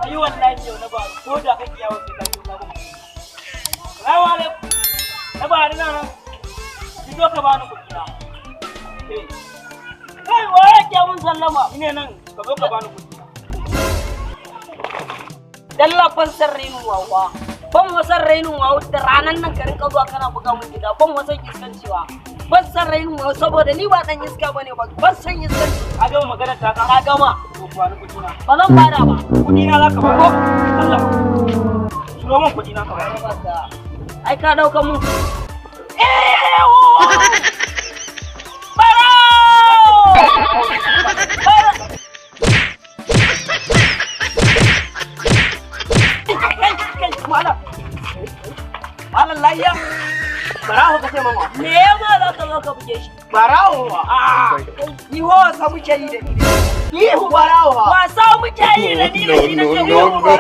Ai wallahi yau na ba ko da kake yawo sai ka zo ka ba. Salamu alaikum. Na ba ni nan. Ki zo ka bani kuɗi na. Eh. Kai, wa yake mun sallama? Ine nan, ka zo ka bani kuɗi na. Dalla, ban san rainin wawa. Ban wasan rainin wawa da ranan nan ka rinka zuwa kana buga mun gida. Ban wasan iskancewa. Ban san rainin wawa saboda ni ba dan iska bane ba. Ban san iskanci. Ka gama maganar ta ka? Ka gama. To, bani kuɗi na. Ba zan bada ba. Kuɗi na za ka bani. Allah. Turo min kuɗi na ka bani. Ai ka dauka mun. Eh! Barau! Barau! Kai, kai, Malam. Malam, layya. Barawo ka ce mama. Me ya ma za ka zo ka buge shi? Barawo. Ah. Ni ho wasa muke yi da ni. Ihu barawo. Wasa muke yi da ni da shi na No, ce no, ihu. No, no.